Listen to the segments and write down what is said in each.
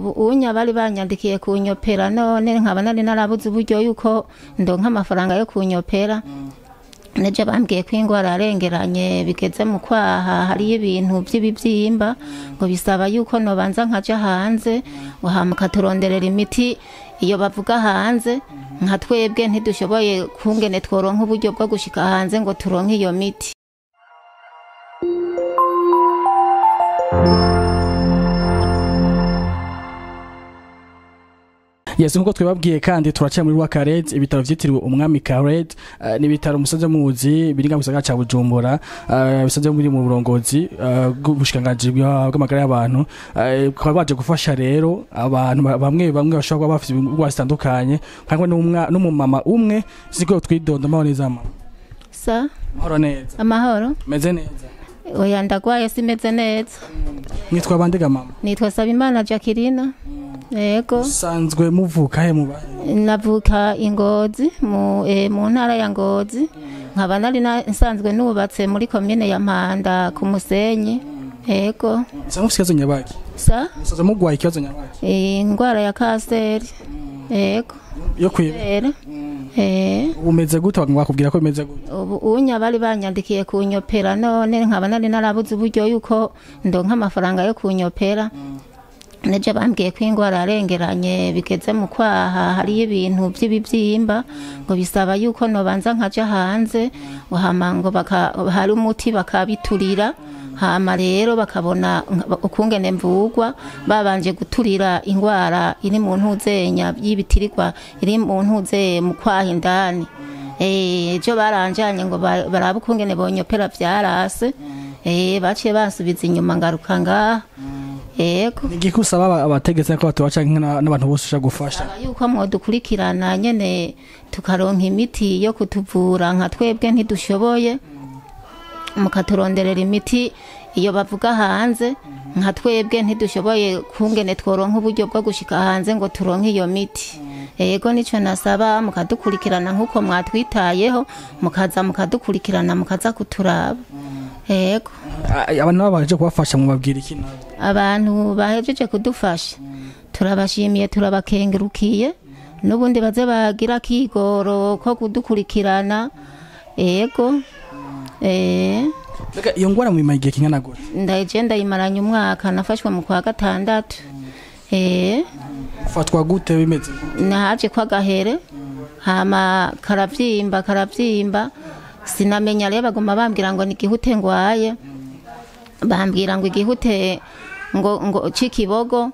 Ubu unya bari banyandikiye kunyopera, none nkaba nari narabuze uburyo yuko ndonka amafaranga yo kunyopera. Neje bambwiye ko ingwara yarengeranye bigeze mu kwaha, hariyo ibintu by'ibibyimba ngo bisaba yuko nobanza nkaja hanze ngo hama katuronderera imiti iyo bavuga hanze, nka twebwe ntidushoboye kungene tworonka uburyo bwo gushika hanze ngo turonke iyo miti. Yes, nkuko twebabwiye kandi turaca muri Roi Khaled, ibitaro vyitiriwe umwami Khaled, ni ibitaro musanze muzi biri mu gisagara ca Bujumbura, bisanzwe muri mu burongozi bw'ubushikiranganji bw'amagara y'abantu, bakaba baje gufasha rero abantu bamwe bamwe bashobora kuba bafite indwara zitandukanye, hamwe n'umumama umwe siko twidonda. Amahoro neza mama? Sa. Amahoro neza? Amahoro. Meze neza? Oya, ndagwaye, simeze neza. Mwitwa bandega mama? Nitwa Sabimana Jacqueline. Yego. Sanzwe muvuka he, muba? Navuka Ingozi, mu ntara ya Ngozi, nkaba nari nsanzwe nubatse muri komine ya Mpanda ku Musenyi. Yego. Musanzwe mufite ikibazo nyabaki? Sa. Musanzwe mugwaye ikibazo nyabaki? Ingwara ya kanseri. Yego. Yo kwibera. Umeze gute? Bakubwira ko bimeze gute? Ubu unya bari banyandikiye kunyopera, none nkaba nari narabuze uburyo yuko ndonka amafaranga yo kunyopera. Neje bambwiye ko ingwara yarengeranye bigeze mu kwaha, hariyo ibintu by'ibibyimba ngo bisaba yuko nobanza nkaja hanze ngo hama ngo hari umuti bakabiturira, hama rero bakabona ukungene mvugwa babanje guturira ingwara iri mu ntuzenya y'ibitirirwa iri mu ntuze mu kwaha indani. Ejo baranjanye ngo barabe ukungene bonyopera, vyarase. Baciye bansubiza inyuma, ngaruka ngaha. Yego. Nigiki usaba abategetsi ko batubaca n'abantu bose ushaka gufasha? Yuko mwodukurikirana nyene tukaronka imiti yo kutuvura, nka twebwe ntidushoboye, mukaturonderera imiti iyo bavuga hanze, nka twebwe ntidushoboye kungene tworonka uburyo bwo gushika hanze ngo turonke iyo miti. Yego, nico nasaba, mukadukurikirana nkuko mwatwitayeho, mukaza mukadukurikirana, mukaza kuturaba. Yego. Abantu babaje kubafasha mubabwira iki nabo? Abantu bahejeje kudufasha turabashimiye, turabakengurukiye, n'ubundi baze bagira akigoro ko kudukurikirana. Yego. Mbega iyo ngwara muyimara igihe kingana gute? Ndaje ndayimaranye umwaka, nafashwe mu kwa gatandatu. Ufatwa gute, bimeze gute? Nahaje kwa gahere, hama karavyimba karavyimba, sinamenya rero, baguma bambwira ngo ni igihute ngwaye, bambwira ngo igihute ngo c'ikibogo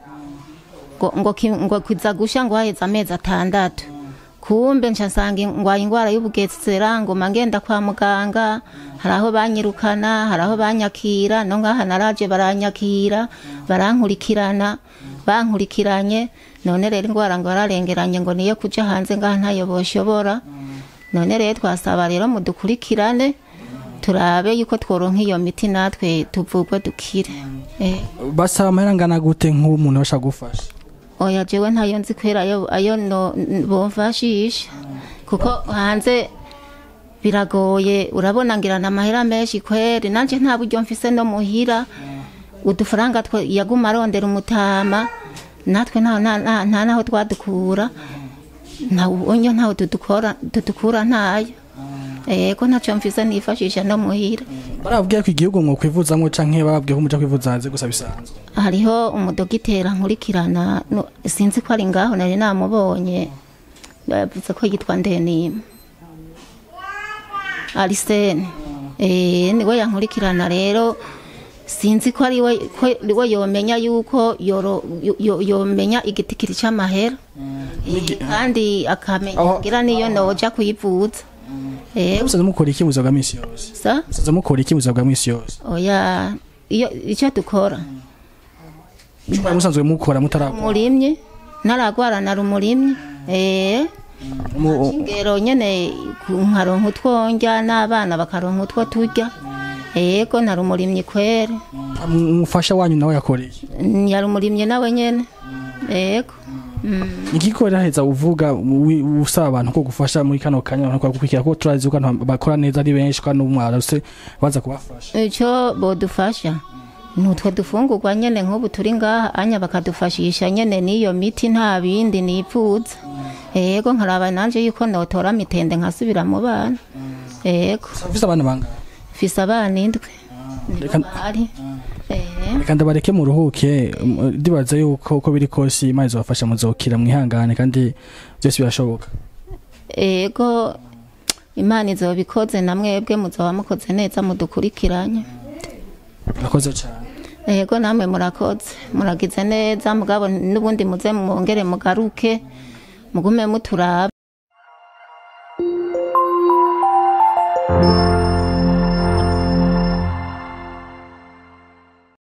ngo kiza gusha ngo haheze amezi 6. Kumbe nca nsanga ngwaye ingwara y'ubugesera, nguma ngenda kwa muganga, hari aho banyirukana, hari aho banyakira, no ngaha naraje baranyakira, barankurikirana, bankurikiranye, none rero ingwara ngo yararengeranye ngo niyo kuja hanze ngaha ntayo boshobora. None rero twasaba rero mudukurikirane turabe yuko tworonka iyo miti natwe tuvugwe dukire. Basaba amahera angana gute nk'umuntu bashaka gufasha? Oya, jewe ntayo nzi kwera ayo no bomfashisha, kuko hanze biragoye, urabona ngira n'amahera menshi kweri, nanje nta buryo mfise no muhira, udufaranga twe yaguma arondera umutama, natwe nta naho twadukura, nta onyo ntaho tudukura ntayo. Yego, ntaco mfise nifashisha no muhira. Barababwiye ko igihugu mwo kwivuzamwo canke bababwiye ko muja kwivuza hanze gusa bisanzwe? Hariho umudogitera nkurikirana, no, sinzi ko ari ngaho, nari namubonye, bavuze ko yitwa Ndenima Arsene. Niwe yankurikirana rero, sinzi ko ari we, ko we yomenya yuko yomenya igitikiri c'amahera. Kandi akamenya ngira niyo noja kuyivuza. Musanzwe mukora iki mu buzima bwa misi yose? Sa? Musanzwe mukora iki mu buzima bwa misi yose? Oya, iyo icyo dukora. Ico musanzwe mukora mutaragwara? Umurimyi, naragwara nari umurimyi. Ingero nyene nkaronka utwo ndya n'abana bakaronka utwo turya. Yego, nari umurimyi kweri. Umufasha wanyu nawe yakoreye? Yari umurimyi nawe nyene. Yego. Igikora heza uvuga usaba abantu ko gufasha muri kano kanya, abantu bagukurikira, ko turazi ko abantu bakora neza ari benshi kandi n'umwara se baza kubafasha. Ico bodufasha Nutwo dufungurwa nyene nk'ubu turi ngaha anya bakadufashisha nyene n'iyo miti, nta bindi nipfuza. Yego, nkaraba nanje yuko notora mitende nkasubira mu bana. Yego. Ufise abana bangahe? Mfise abana 7 nibo bahari. Reka ndabareke muruhuke, ndibaza yuko uko biri kose Imana izobafasha muzokira, mwihangane kandi byose birashoboka. Yego, Imana izobikoze, na mwebwe muzoba mukoze neza mudukurikiranye. Murakoze cyane. Yego, namwe murakoze, muragize neza, mugabo n'ubundi muze mwongere mugaruke mugume muturaba.